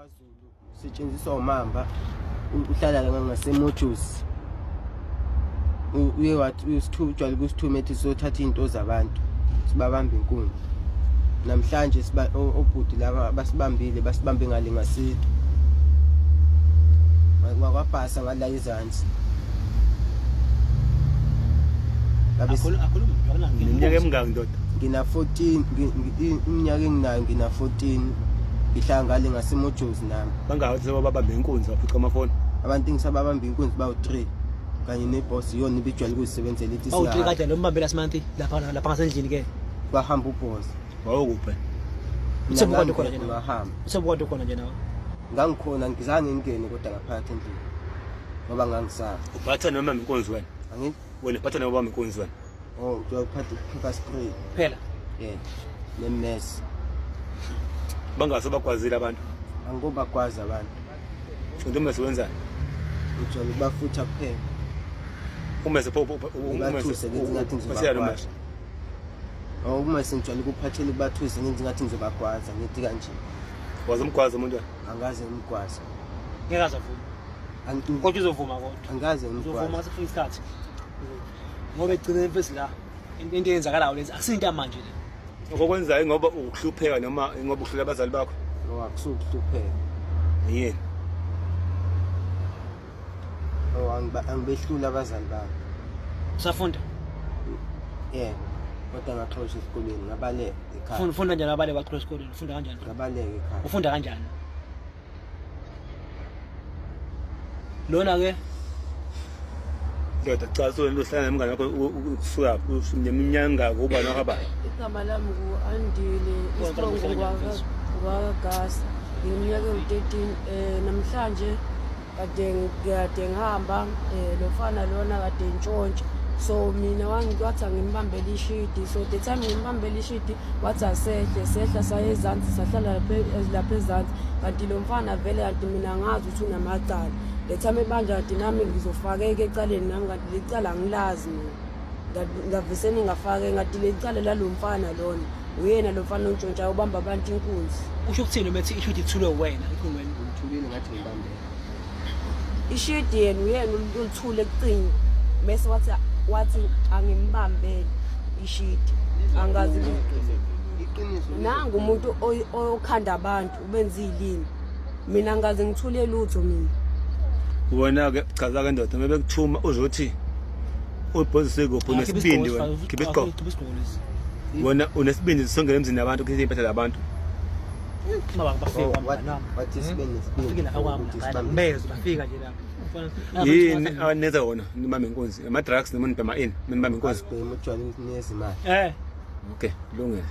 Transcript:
KwaZulu usetshenziswa umamba uhlala la ngasemojusi. Uye wathi usithu ujwayele ukusithuma ethi sothatha izinto zabantu sibabamba inkunzi. Namhlanje siba obhuti laba basibambile basibambe ngale ngasitu. Wakwabhasa ngala izansi. Iminyaka emingaki ndoda? Ngina 14 iminyaka enginayo ngina 14 ngihlala ngale ngasemojozi nami. Bangaki sebababambe inkunzi baphuca amafoni? Abantu engisababamba inkunzi bawu-3 kanye nebhosi iyona ibijwayele ukuzisebenzela ithi Bawu-3 kade lo mbambe last month lapha lapha ngasendlini ke. Bahamba ubhosi. Wawukuphi? Usebukwande khona nje nawe. Ngahamba. Usebukwande khona nje nawe. Ngangikhona ngizange ngingene kodwa ngaphakathi endlini. Ngoba ngangisaba. Uphatha noma inkunzi wena? Angithi Wena uphatha noma inkunzi wena? Oh, ngiyakuphatha pepper spray. Phela. Yeah. Nemess. Bangase bagwazile abantu. Angikobagwaza abantu. Into umese wenzani? Ngijwayele ukubafutha kuphela. Umese pho Ngibathuse ngenze ngathi ngizobagwaza. Oh, uma sengijwayele ukuphathela ukubathuse ngenze ngathi ngizobagwaza ngithi kanje. Wazomgwaza umuntu? Angaze ngimgwaze. Ngeke azavume. Kodwa uzovuma kodwa. Angaze ngimgwaze. Uzovuma sekufika isikhathi. Ngoba egcineni mfethu la into eyenzakalayo lezi akusinto yamanje le. Okwenzayo ngoba ukuhlupheka noma ngoba uhlula abazali bakho? No, akusukuhlupheka. Yini? Oh, angibehlula abazali bami. Usafunda? Yeah. Kodwa ngaxoshwa esikoleni ngabaleka ekhaya. Ufunda ufunda kanjani abaleka waxoshwa esikoleni? Ufunda kanjani? Ngabaleka ekhaya. Ufunda kanjani? Lona ke Ndoda cha so lento uhlala nomngane wakho ukusuka neminyaka engaka uba nohaba. Igama lami ngu-Andile Strong ngwakagasa ngineminyaka ewu-13 um namhlanje kade kade ngihamba um lo mfana lona kade ntshontsha so mina wathi angimbambele ishidi so the time ngimbambele ishidi wathi asehle sehla saye ezansi sahlala lapha ezansi kanti lo mfana vele kanti mina ngazi ukuthi unamacala le time ebanja kanti nami ngizofakeka ecaleni nami kanti leli cala angilazi mina ngavese ningafake ngathi leli cala lalo mfana lona uyena lo mfana ontshontshayo ubamba abantu inkunzi usho ukuthini uma ethi ishudi ithulwe wena ecingweni Ngithulile ngathi ngibambele. Ishidi yena uyena ulithule kucingo bese wathi wathi angimbambele ishidi angazi Iqiniso. nangu umuntu okhanda abantu ubenza izilimi mina ngaze ngithule lutho mina Wena ke chaza ke ndoda mebekuthuma uzothi ubhozise kuphi unesibindi wena khipha isigqoko Khipha isigqoko lesi. wena unesibindi songena emzini yabantu khipha impahla zabantu Baba bafika Oh, kwami what what is been Bafike lapha kwami ukuthi laphayana. sibambe. Ngibezwe bafika nje lapha. Yini anenza wona nibambe inkunzi ama drugs noma nibhema ini nibambe inkunzi Asibhema utshwala ukuthi niyeza imali. Eh. Okay kulungile.